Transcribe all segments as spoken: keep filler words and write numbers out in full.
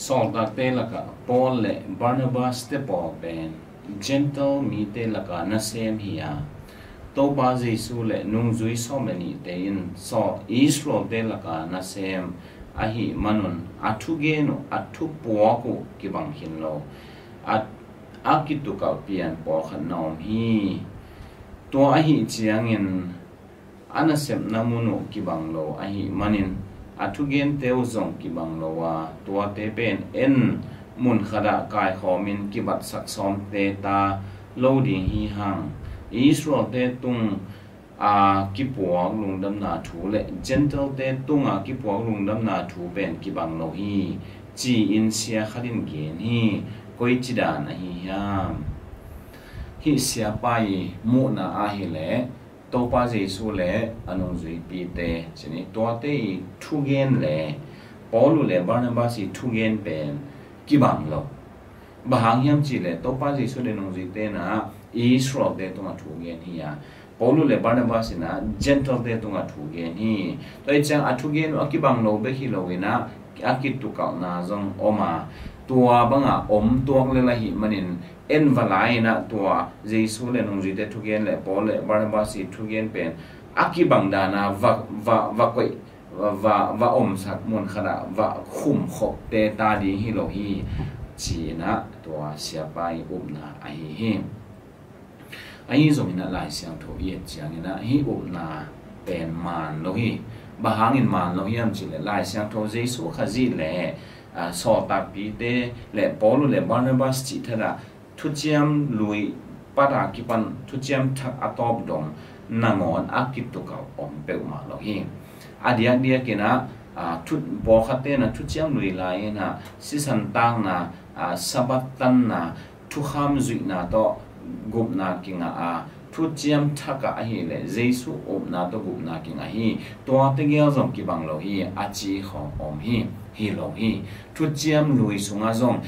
Sawltakte lakah Paul le Barnabas te pawl pen Gentile mite lakah nasem hi a, Topa Jesu le nungzui sawm le nihte in saw Israelte lakah nasem ahih manun a thugen uh, a thupuak uh kibang khin lo, a, a kitukalh pian pawlkhat na om hi. Tua ahih ciangin a nasepna mun uh kibang lo ahih manin a thugente uh zong kibang lo a, tuate pen en mun khatah kaikhawmin kibatsak sawmte ta lo ding hi hang. Israelte tung a kipuak lungdamna thu le Gentilte tunga kipuak lungdamna thu pen kibang lo hi, ci-in sia khat in gen hi. Koici dan ahi hiam? Hih siapa i muhna ahileh Topa Jesu le a nungzuipite, cini tuate i thugen le Paulu le Barnabas i thugen pen kibang lo. Bang hang hiam cihleh Topa Jesu le nungzuite na Israelte tungah thugen hi a, Paulu le Barnabas in a Gentilte tungah thugen hi. Tua i ciang a thugen uh a kibang lo bek hi lo in a, a kitukalhna zong om a, tua bangah om tuak lel ahih manin en va lai in a, tua Jesu le nungzuite thugen le Paul le Barnabas i thugen pen a kibang dana va, va, va koih, va, va, va omsak mun khatah va khumkhopte ta ding hi lo hi, ci-in a tua siapa i upna ahi hi. Ahi zongin a Lai Siangtho i et ciangin a hih upna pen maan lo hi. Bang hangin maan lo hiam cihleh Lai Siangtho Jesu Khazih le a, sawltakpite le Paulu le Barnabas cih thadah thuciam lui pata kipan thuciam thak a tawp dong nangawn a kitukalh om peuhmah lo hi. A diakdiakin a, a, thu, pawlkhatte na thuciam lui lai in a sisan takna, a, Sabbath tanna, thukham zuihna tawh gupna kingah a, thuciam thakah ahileh Jesu upna tawh gupna kingah hi. Tuate gel zong kibang lo hi, a ci khawng om hi. Hi lo hi. Thuciam lui sungah zong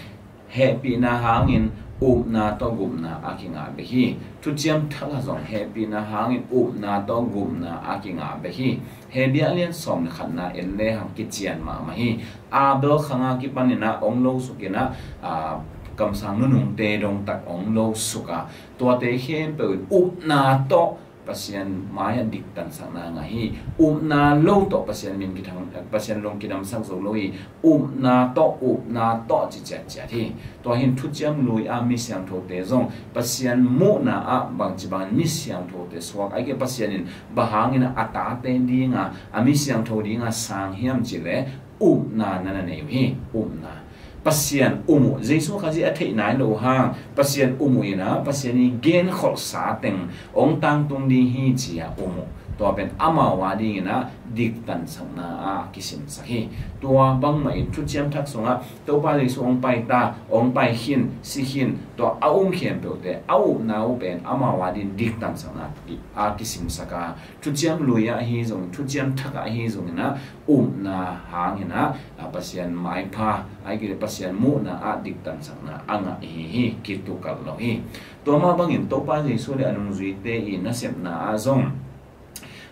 hehpihna hangin upna tawh gupna a kingah bek hi. Thuciam thakah zong hehpihna hangin upna tawh gupna a kingah bek hi. Hebru lian sawm le khatna en lehang kician mahmah hi. Abel khanga kipanin a ong lo suk in a, a, kamsang nunungte dongtak ong lo suk a, tuate khempeuh in upna tawh Pasian mai-ah diktansakna ngah hi. Upna lo tawh Pasian min kidam, Pasian lung kidamsak zo lo hi. Upna tawh, upna tawh ci ciatciat hi. Tua hin thuciam lui a mi siangthote zong Pasian muhna ah bangci bangin mi siangthote suak, ahih kei leh Pasian in bang hangin a tate dinga, a mi siangtho dinga sang hiam cihleh upna na na nei uh hi. Upna. Pasian um uh, Jesu Khazih a theih nai lo hang Pasian um uh in a, Pasian i genkholhsa teng ong tangtung ding hi ci-a um uh. Tua pen amau a dingin a diktansakna a kisimsak hi. Tua bangmah in thuciam thak sungah Topa Jesu ong pai ta, ong pai khin, si khin, tua a um khempeuhte a upna uh pen amau a dingin diktansakna a kisimsak a, thuciam lui ah ahi zong, thuciam thak ah ahi zongin a upna hangin a, a, Pasian maipha, ahih kei leh Pasian muhna ah diktansakna a ngah hi hi, kitukalh lo hi. Tua mah bangin Topa Jesu le a nungzuite i nasepna ah zong,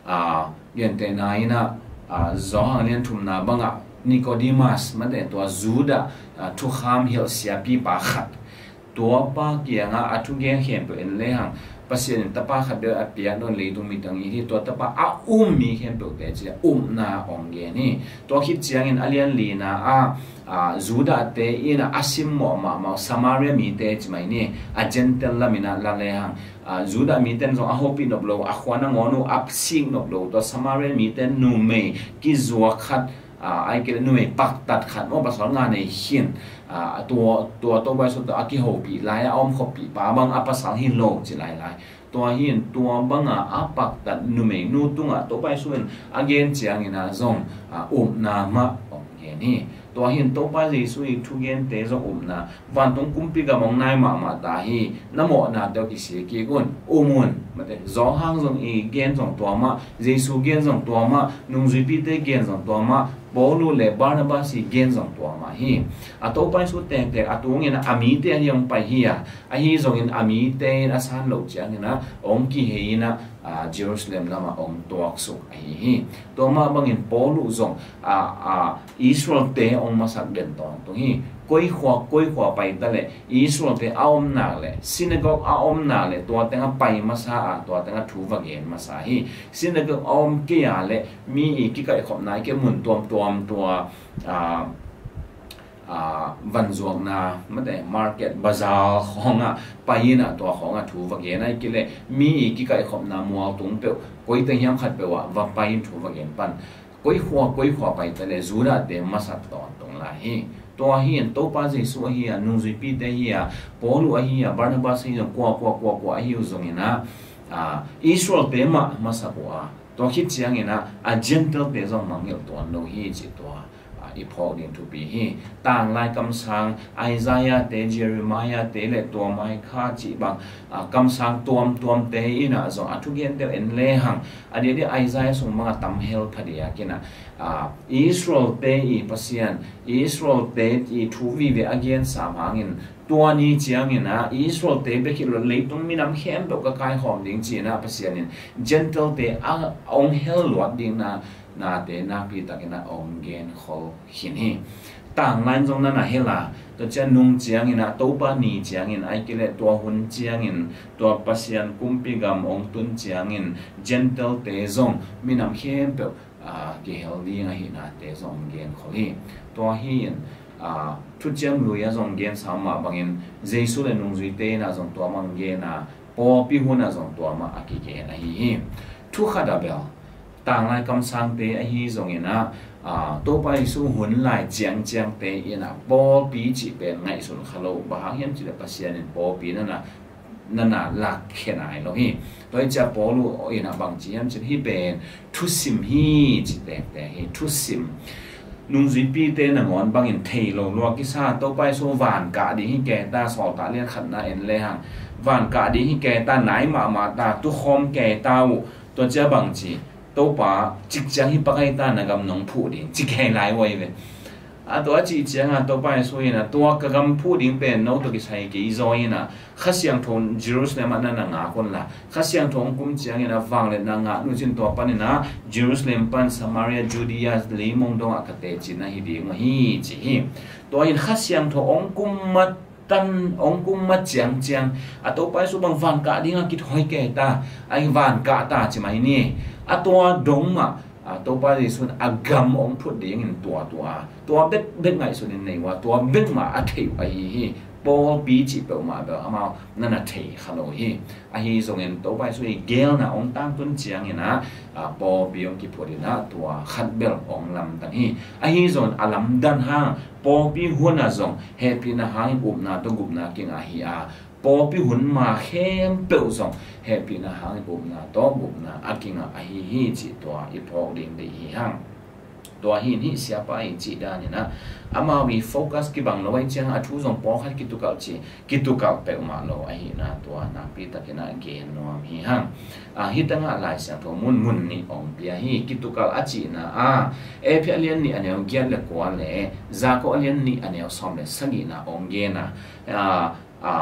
a, gentehna in a, a, Johan lian thumna bangah Nicodemus, mate tua Judah, a, thukham hilh siapipa khat, tua pa kiangah a thugen khempeuh en lehang Pasian in tapa khat bek a piak nawn, leitung mite hong it hi, tua tapa a um mi khempeuhte ci-a upna ong gen hi. Tua khit ciangin a lian lina ah, a, Judah te in a, a simmawh mahmah Samaria mite ci mai ni, a Gentile lam in a la lehang, a, Judah mite in zong a hopih nop lo, a khua nangawn uh a sik nop lo, tua Samaria mite numei kizuak khat, a, ahih kei leh numei paktat khat maw, pasal nga nei khin, a, tua, tua Topa Jesu tawh a kihopih lai-a a om khopih pa bang a pasal hi lo ci lailai. Tua hin tua banga a paktat numeinu tungah Topa Jesu in a gen ciangin a zong, a, upna mah ong gen hi. Tua hin Topa Jesu i thugente zong upna, vantung kumpi gam ong nai mahmah ta hi, na mawhnate uh kisia kik un, um un, mate, Johan zong i gen zong tua mah, Jesu gen zong tua mah, nungzuipite gen zong tua mah, Paulu le Barnabas i gen zong tua mah hi. A Topa Jesu tengteng a tungin a mite a hong pai hi a, ahi zongin a mite in a san loh ciangin a ong kihei in a, a, Jerusalem lamah ong tuaksuk ahi hi. Tua mah bangin Paulu zong, a, a, Israelte ong masak den tawntung hi. Koi khua, koi khua pai ta leh Israel-te a om nak leh, synagogue a om nak leh, tua teng ah pai masa a, tua teng ah thu va gen masa hi. Synagogue a om kei a leh, mi i kikaihkhopna i ke mun tuamtuam tua, a, a, vanzuakna, mate, market, bazar khawng ah pai in ah, tua khawng ah thu va gen, ahih kei leh mi i kikaihkhopna mual tung peuh, koi teng hiam khat peuh ah va pai in thu va gen pan. Koi khua, koi khua pai ta leh Judah-te masa tawntung lai hi. Tua hi in Topa Jesu ahi a, nungzuipite hi a, Paul uh ahi a, Barnabas ahi zong, kua, kua, kua, kua ahi uh zongin ah, a, Israel-te mah masak uh a, tua khit ciangin ah, a Gentile-te zong mangngilh tuan lo hi cih tua, a, i phawk ding thupi hi. Tanglai kamsang Isaiah-te, Jeremiah-te leh tua Micah cih bang, a, kamsang tuamtuamte in ah zong a thugente uh en lehang, a diakdiak Isaiah sung bang a tam hel phadiak in ah, a, Israel-te i Pasian, Israel-te i thu vive a gen sam hangin, tua ni ciangin ah Israel-te bek hi lo, leitung minam khempeuh ka kaikhawm ding ci-in ah Pasian in Gentile-te a hong hel luat ding na, nate nakpi takin ah hong genkhol khin hi. Tanglai in zong na na hel a, tua ciang nung ciangin ah, Topa ni ciangin, ahih kei leh tua hun ciangin, tua Pasian kumpi gam hong tun ciangin, Gentile-te zong minam khempeuh, a, kihel ding ahihnate zong genkhol hi. Tua hi in, a, Thuciam Lui ah zong gensa mah bangin, Jesu leh nungzuite in ah zong tua mah hong gen a, pawlpi hun ah zong tua mah a kigen ahi hi. Thu khat a bel, tanglai kamsangte ahi zongin ah, a, Topa Jesu hun lai ciangciangte in ah pawlpi cih pen ngaihsun kha lo, bang hang hiam cih leh Pasian in pawlpi na na, na na lakkhia nai lo hi. Tua hi ciang Paul uh in ah bang ci hiam cih leh hih pen thusim hi ci tektek hi, thusim. Nungzuipite nangawn bangin thei lo lua kisa, Topa Jesu van kah ding hi kei ta, Sawltak lian khatna en lehang, van kah ding hi kei ta, nai mahmah ta, tukhawm kei ta uh, tua ciang bang ci, Topa cik ciang hih pakai ta na gam nong phuh ding ci kei lai uh ahi ve. A, tua a cih ciangin ah Topa Jesu in ah, tua ka gam phuh ding pen no tawh kisai kei zaw in ah, Kha Siangtho Jerusalem ah na na ngak un la, Kha Siangtho hong kum ciangin ah vangliatna ngah nucin tua panin ah Jerusalem pan Samaria, Judea leimong dongah ka teci na hi ding uh hi ci hi. Tua in Kha Siangtho hong kum mah tan, hong kum mah ciangciang, a, Topa Jesu bang van kah ding a kithawi kei ta, a, van kah ta ci mai ni. A, tua dong mah, a, Topa Jesu in a gam hong phut dingin tua, tua, tua bekbek ngaihsun in nei uh a, tua bek mah a thei uh ahi hi. Pawlpi cih peuhmah bel amau na na thei kha lo hi. Ahi zongin Topa Jesu i geelna hong tangtun ciangin ah, a, pawlpi hong kiphut in ah tua khat bel hong lamdang hi. Ahi zongin a lamdang hang pawlpi hun ah zong hehpihna hangin upna tawh gupna kingah hi a, pawlpi hun ma khempeuh zong hehpihna hangin upna tawh gupna a kingah ahi hi cih tua i phawk ding deih hi hang. Tua hi in hih siapa i cih dan in ah amau i focus kibang lo ahih ciangin a thu zong pawlkhat kitukalh ci, kitukalh peuhmah lo ahihna tua nakpi takin ah gen nuam hi hang. A, hih tengah Lai Siangtho mun, mun nih hong pia hi. Kitukalh a cihna ah Efesa a lian nih a neu giat le kua le Jakob a lian nih a neu sawm le sagihna hong gen a, a, a,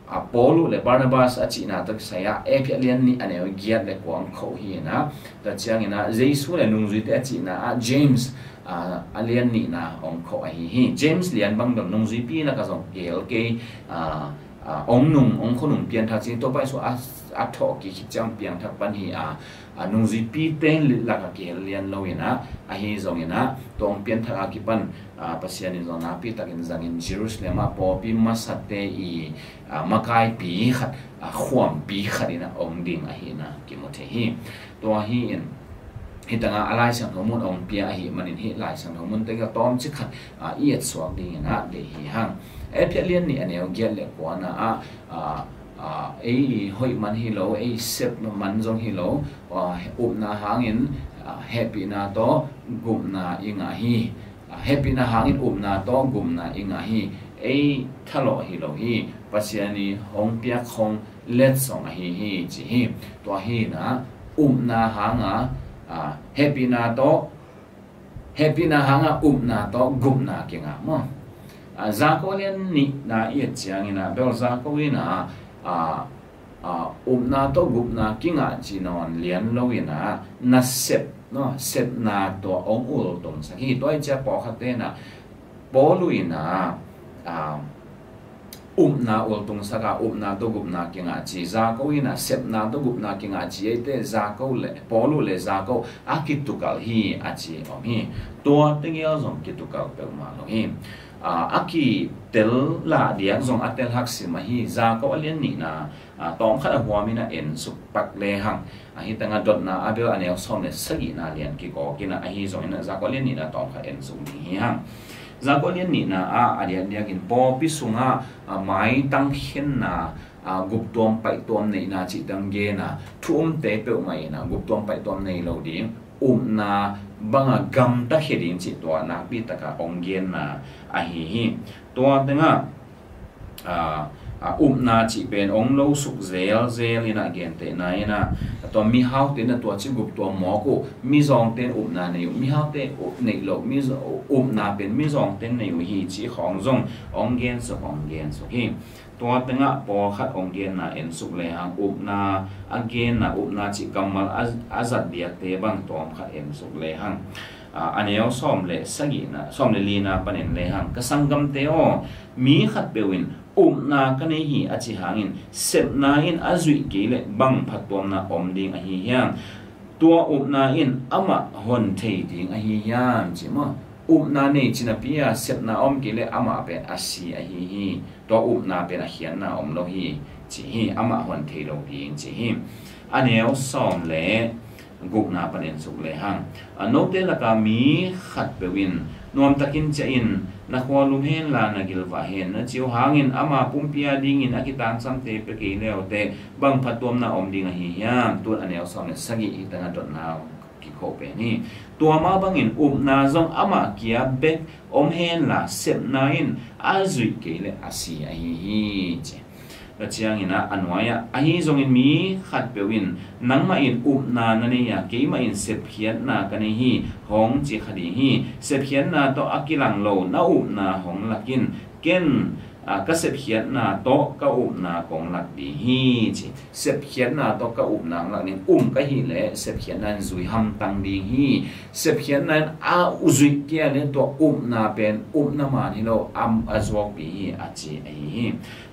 a, Paul uh le Barnabas a cihna tawh kisai ah Efesa a lian nih a neu giat le kua hong kho hi in ah, tua ciangin ah Jesu le nungzuite a cihna ah James, a, a lian nihna hong kho ahi hi. James lian bang dong nungzuipi lakah zong gel kei, a, a, hong nung, hong khonung pianthak ci, Topa Jesu a, a thawh kik khit ciang piangthak pan hi a, a, nungzuipite lakah kihel lian lo in ah, ahi zongin ah tua hong pianthak a kipan, a, Pasian in zong nakpi takin zangin Jerusalem ah pawlpi masate i, a, makaipi khat, a, khuampi khat in ah hong ding ahihna kimu thei hi. Tua hi in hih tengah a Lai Siangtho mun hong pia ahih manin hih Lai Siangtho mun tengah tawmcik khat, a, i etsuak dingin ah deih hi hang. Efesa a lian nih a neu giat le kuana ah, a, a, ei i hoih man hi lo, ei sep man zong hi lo, a, upna hangin, a, hehpihna tawh gupna i ngah hi. A, hehpihna hangin upna tawh gupna i ngah hi. Ei thalawh hi lo hi. Pasian i hong piak hong letsong ahi hi ci hi. Tua hi in ah upna hanga, a, hehpihna tawh, hehpihna hanga upna tawh gupna kingah maw. A, Jakob lian nihna i et ciangin ah bel Jakob in ah, a, a, upna tawh gupna kingah ci nawn lian lo in ah nasep, no, sepna tawh hong ultungsak hi. Tua hi ciang pawlkhatte in ah Paul uh in ah, ah, upna ultungsak a, upna tawh gupna kingah ci, Jakob in a sepna tawh gupna kingah ci, eite Jakob le, Paul uh le Jakob a kitukal hi a ci om hi. Tua tegel zong kitukal peuhmah lo hi. Ah, a kitel lah diak zong a tel haksim ahi, Jakob a lian nihna, ah, tawmkhat a huamin a ensuk pak lehang, ahi tangah dotna a bel a neu sawm le sagihna lian kikawk in a, ahi zongin a Jakob a lian nihna tawmkhat ensuk ding hi hang. Jakob a lian nihna ah a diakdiakin pawlpi sungah, ah, maitang khenna, ah, guptuam paihtuam neihna cih tang gen a, thu umte peuhmah in a guptuam paihtuam nei lo ding, upna banga gamta khia ding cih tua nakpi taka hong genna ahi hi. Tua tengah, ah, ah, upna cih pen hong lo suk zelzel in a gentehna in a, tua mihaute in a tua ci guptuam mawk uh, mizawngte in upna nei uh, mihaute uh neih loh, mi upna pen mizawngte in nei uh hi cih khawng zong hong gensuk, hong gensuk hi. Tua tengah pawlkhat hong genna ensuk lehang, upna a genna, upna cih kammal a, a zat diakte bang tawmkhat ensuk lehang. Ah, a neu sawm le sagihna, sawm le lina panin lehang, ka sanggamte aw, mi khatpeuh in upna ka nei hi a ci hangin sepna in a zuih kei leh bang phattuamna om ding ahi hiam? Tua upna in amah hon thei ding ahi hiam, ci maw? Upna nei cinapi a sepna om kei leh amah pen a si ahi hi. Tua upna pen a khiatna om lo hi, ci hi. Amah hon thei lo ding, ci hi. A neu sawm le gukna panin suk lehang, a note laka mi khatpeuh in nuamtakin ciah in, na khua lum henla na gilvah hen, na ci uh hangin ama pumpi a dingin a kitangsamte pia kei le uh teh bang phattuamna om ding ahi hiam? Tun a neu sawm le sagih hi tangah dotna kikho pen hi. Tua mah bangin upna zong amah kia bek om henla sepna in a zuih kei leh a si ahi hi, ci. Tua ciangin a, a nuai-ah, ahi zongin mi khatpeuh in nangmah in upna na nei a, keimah in sepkhiatna ka nei hi, hong ci kha ding hi. Sepkhiatna tawh a kilang lo na upna hong lak in, ken, a, ka sepkhiatna tawh ka upna kong lak ding hi, ci. Sepkhiatna tawh ka upna hong lak ding. Um ka hih leh sepkhiatna in zui hamtang ding hi. Sepkhiatna in a zuih kei leh tua upna pen upna man hi lo, a, a zuakpi hi, a ci ahi hi.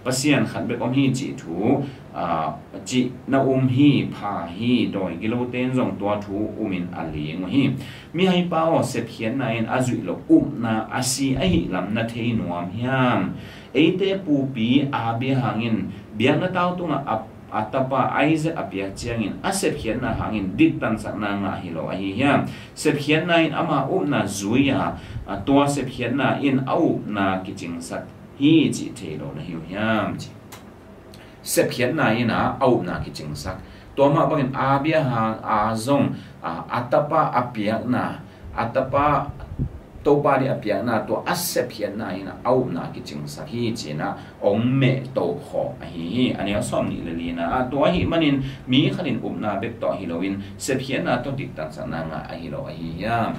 Pasian khat bek om hi cih thu, a, cih na um hi, pha hi, dawi gilote in zong tua thu umin a ling uh hi. Mihaipa aw, sepkhiatna in a zuih loh upna a si ahih lam na thei nuam hiam? Eite pupi Abraham in biakna tau tungah a, a tapa Isaac a piak ciangin a sepkhiatna hangin diktansakna ngah hi lo ahi hiam? Sepkhiatna in ama upna zui a, a, tua sepkhiatna in a upna kicingsak hi cih thei lo na hi uh hiam, ci. Sepkhiatna in a, a upna kicingsak. Tua mah bangin Abraham a zong, a, a tapa a piakna, a tapa Topa ding a piakna tua a sepkhiatna in a, a upna kicingsak hi, ci-in a hong mehto khawh ahi hi. A neu sawm nih le lina ah, tua ahih manin mi khat in upna bek tawh hi loin sepkhiatna tawh diktansakna ngah ahi lo ahi hiam?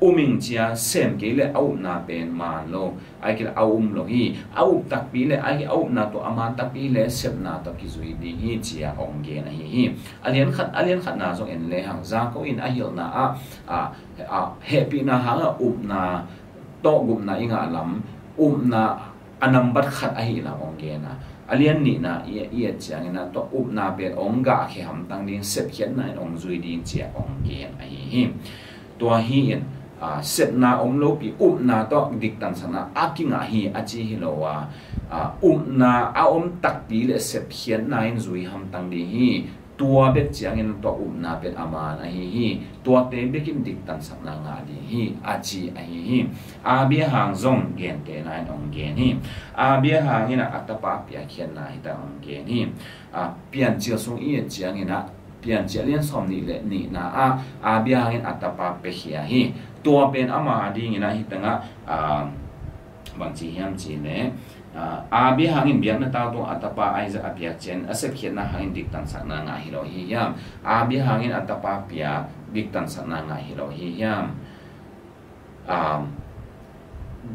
Um ing, ci a sem kei leh a upna pen man lo, ahih kei leh a um lo hi. A up takpi leh, ahih kei leh a upna tawh a man takpi leh sepna tawh kizui ding hi, ci a hong gen ahi hi. A lian khat, a lian khatna zong en lehang, Jakob in a hilhna ah, a, a, hehpihna hangah upna tawh gupna i ngah lam, upna a nambat khat ahih lam hong gen a, a lian nihna i, i et ciangin a, tua upna pen hong gahkhia hamtang ding, sepkhiatna in hong zui ding, ci a hong gen ahi hi. Tua hi in, a, sepna om lopi upna tawh diktansakna a kingah hi a ci hi lo a, a, upna a om takpi leh sepkhiatna in zui hamtang ding hi. Tua bek ciangin tua upna pen a man ahi hi. Tuate bekin diktansakna ngah ding hi, a ci ahi hi. Abraham zong gentehna in hong gen hi. Abraham in a, a tapa piakkhiatna hi ta hong gen hi. A, Piancil sung i et ciangin a, Piancil lian sawm nih le nihna ah Abraham in a tapa piakhia hi. Tua pen ama dingin a hi tangah, a, bangci hiam ci leh, a, Abraham in biakna tau tung a tapa Isaac a piak ciangin a sepkhiatna hangin diktansakna ngah hi lo hi hiam? Abraham in a tapa piak diktansakna ngah hi lo hi hiam? A,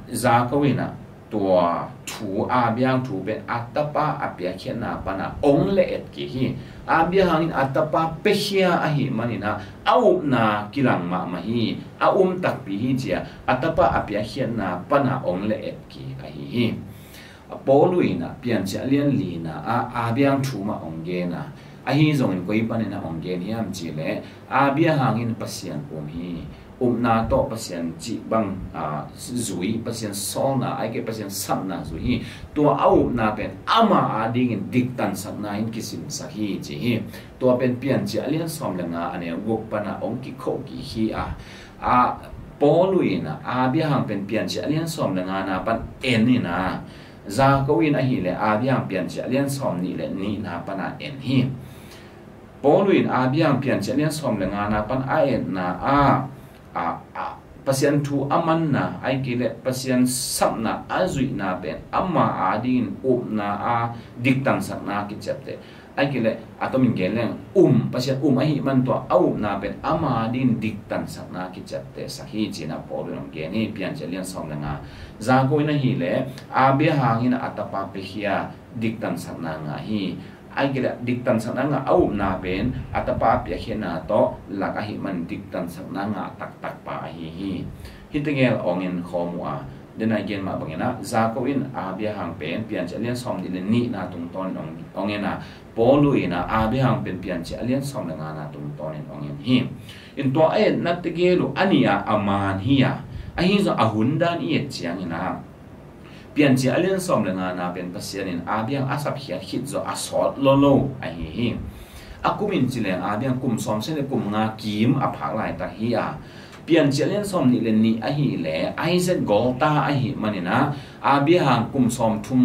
Jakob in a tua thu, Abraham thu pen a tapa a piakkhiatna pana hong le et kik hi. Abraham in a tapa piakhia ahih manin a, a upna kilang mahmah hi, a um takpi hi, ci a, a tapa a piakkhiatna pana hong le et kik ahi hi. Paul in ah Piancil a lian lina ah Abraham thu mah hong gen a, ahi zongin koi panin ah hong gen hiam cih leh Abraham in Pasian um hi. Upna tawh Pasian cih bang, aa, zui, Pasian sawlna, ahih kei leh Pasian sapna zui hi. Tua a upna pen ama adingin diktansakna in kisimsak hi ci hi. Tua pen Piancil a lian sawm le nga a neu guk pan ah hong kikho kik hi a, a, Paul in ah Abraham pen Piancil a lian sawm le ngana pan en in ah, Jacob in ahih leh Abraham Piancil a lian sawm nih le nihna pan ah en hi. Paul in Abraham Piancil a lian sawm le ngana pan a enna ah, a, a, Pasian thu a manna, ahih kei leh Pasian sapna a zuihna pen ama adingin upna a diktansakna kiciapteh. Ahih kei leh a tomin gen leng um, Pasian um ahih man tua a upna pen ama adingin diktansakna kiciaptehsak hi ci-in ah Paul in hong gen hi, Piancil a lian sawm le nga. Jacob in ahih leh Abraham in a tapa piakhia diktansakna ngah hi. Ahih kei leh diktansakna ngah a upna pen a tapa a piakhia tawh lak ahih man diktansakna ngah taktak pa ahi hi. Hih tegel hong en khawm uh a, den a i gen mah bangin ah Jacob in Abraham pen Piancil a lian sawm nih le nihna tungtawnin hong, hong en a, Paul in ah Abraham pen Piancil a lian sawm le ngana tungtawnin hong en hi. In tua a enna tegel uh a nih a a man hi a, ahi zong a hun dan i et ciangin ah Piancil a lian sawm le ngana pen Pasian in Abraham a sapkhiat khit zawh a sawt lolo ahi hi. A kum in ci leng Abraham kum sawmsagih le kum nga kim a phak laitak hi a, Piancil a lian sawm nih le nih ahih leh Isaac gawlta ahih manin ah Abraham kum sawmthum,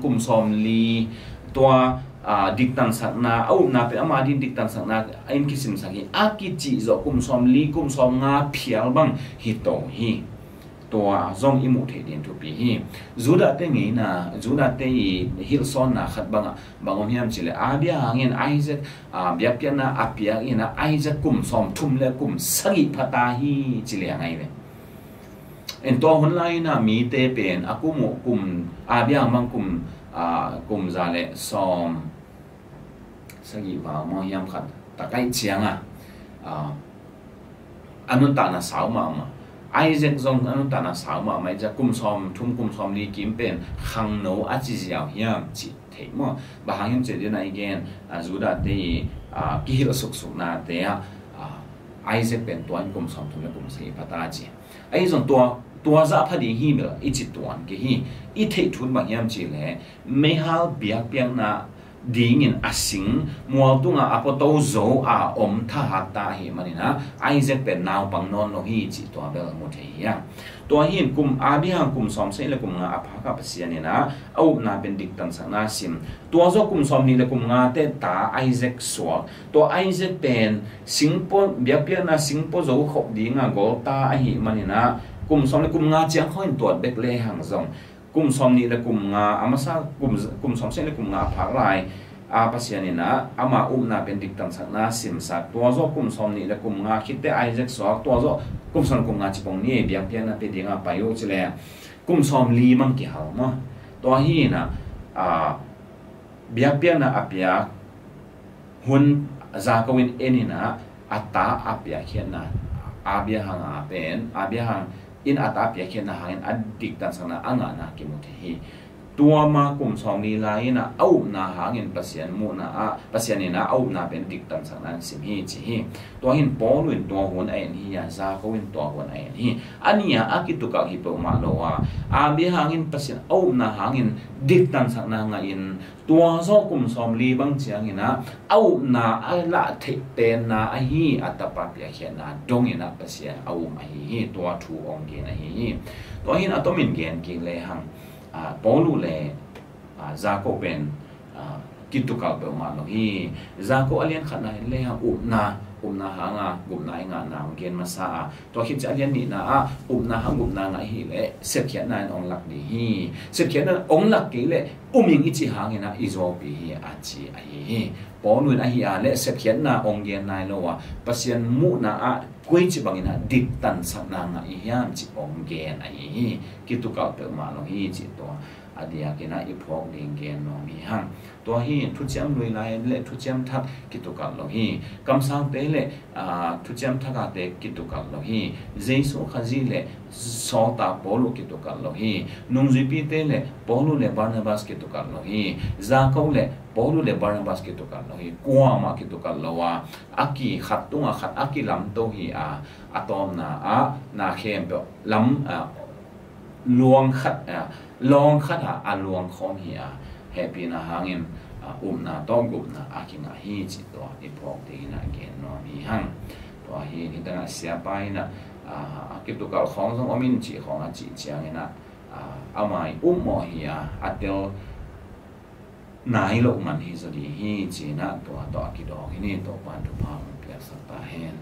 kum sawmli, tua, aa, diktansakna, a upna pen ama adingin diktansakna in kisimsak hi. A kicih zawh kum sawmli, kum sawmnga phial bang hi to hi. Tua zong i muh theih ding thupi hi. Judah te ngeina, Judah te i hilhsawnna khat bangah bang om hiam cih leh Abraham in Isaac, aa, biakpiakna a piak in ah Isaac kum sawmthum le kum sagih pha ta hi ci liang ahi ve. In tua hun lai in ah mite pen a kum uh kum, Abraham bang kum, aa, kum za le sawm sagih val maw hiam khat tak ahih ciangin, aa, a nuntakna sau mahmah. Isaac zong a nuntakna sau mahmah, Isaac kum sawmthum, kum sawmli kim pen khangno a ci ziau hiam cih theih maw. Bang hang hiam cih leh den a i gen, aa, Judah te i, aa, kihilh suksuknate ah, aa, Isaac pen tua in kum sawmthum le kum sagih pha ta ci. Ahi zong tua, tua zah pha ding hi bel i ci tuan kei hi. I theih thu in bang hiam cih leh meihal biakpiakna dingin a sing mual tungah a puato zo a om thahak ta ahih manin ah Isaac pen naupang nawn lo hi cih tua bel mu thei hi a. Tua hi in kum, Abraham kum sawmsagih le kum nga a phak ah Pasian in ah a upna pen diktansakna sim. Tua zawh kum sawmnih le kum nga te ta Isaac suak. Tua Isaac pen singpua, biakpiakna singpua zo khop ding a gawlta ahih manin ah kum sawm le kum nga ciang khawng in tuat bek lehang zong kum sawmnih le kum nga, a masa kum, kum sawmsagih le kum nga a phak lai a Pasian in ah ama upna pen diktansakna simsak. Tua zawh kum sawmnih le kum nga khit teh Isaac suak, tua zawh kum sawm le kum nga ci pong ni, biakpiakna pia ding a pai uh ci leh kum sawmli mang kihal maw. Tua hi in ah, aa, biakpiakna a piak hun Jacob in en in ah a ta a piakkhiatna, Abraham a pen, Abraham in a ta a piakkhiatna hangin a diktansakna a ngahna kimu thei hi. Tua ma kum sawmli lai in ah a upna hangin Pasian muhna ah, Pasian in ah a upna pen diktansakna in sim hi ci hi. Tua hi in Paul in tua hun a en hi a, Jacob in tua hun a en hi. A nih a a kitukalh hi peuhmah lo a, Abraham in Pasian a upna hangin diktansakna ngah in, tua zawh kum sawmli bang ciangin ah a upna a lah theih penna ahi a tapa piakkhiatna dongin ah Pasian a um ahi hi. Tua thu hong gen ahi hi. Tua hi in a tomin gen kik lehang, aa, Paul le, aa, Jacob pen, aa, kitukalh peuhmah lo hi. Jacob a lian khatna en lehang upna, upna hanga gupna i ngahna hong gen masa a, tua khit ciang a lian nihna ah upna hang gupna ngah ahih leh sepkhiatna in hong lak ding hi. Sepkhiatna in hong lak kei leh um ing i cih hangin ah i zawpi hi a ci ahi hi. Paul in ahih leh sepkhiatna hong gen nai lo a, Pasian muhna ah koici bangin ah diktansakna ngah i hiam cih hong gen ahi hi. Kitukalh peuhmah lo hi cih tua a diakin ah i phawk ding gen nuam hi hang. Tua hi, thuciam lui lai le thuciam thak kitukalh lo hi. Kamsangte le, aa, thuciam thak ate kitukalh lo hi. Jesu Khazih le sawltak Paul uh kitukalh lo hi. Nungzuipite le Paul uh le Barnabas kitukalh lo hi. Jakob le Paul uh le Barnabas kitukalh lo hi. Kuamah kitukalh lo a, a ki khat tungah khat a kilamto hi a, a tawpna ah na khempeuh lam, aa, luang khat, aa, lawng khat ah a luang khawm hi a, hehpihna hangin, aa, upna tawh gupna a kingah hi cih tua i phawk dingin ah gen nuam hi hang. Tua hi, nidangah siapa in ah, aa, a kitukalh khawng zong om in cih khawng a cih ciangin ah, aa, ama i upmawh hi a, a tel nai loh man hi zaw ding hi ci-in ah tua tawh a kidawk hi ni. Topa'n thupha hong piaksak ta hen.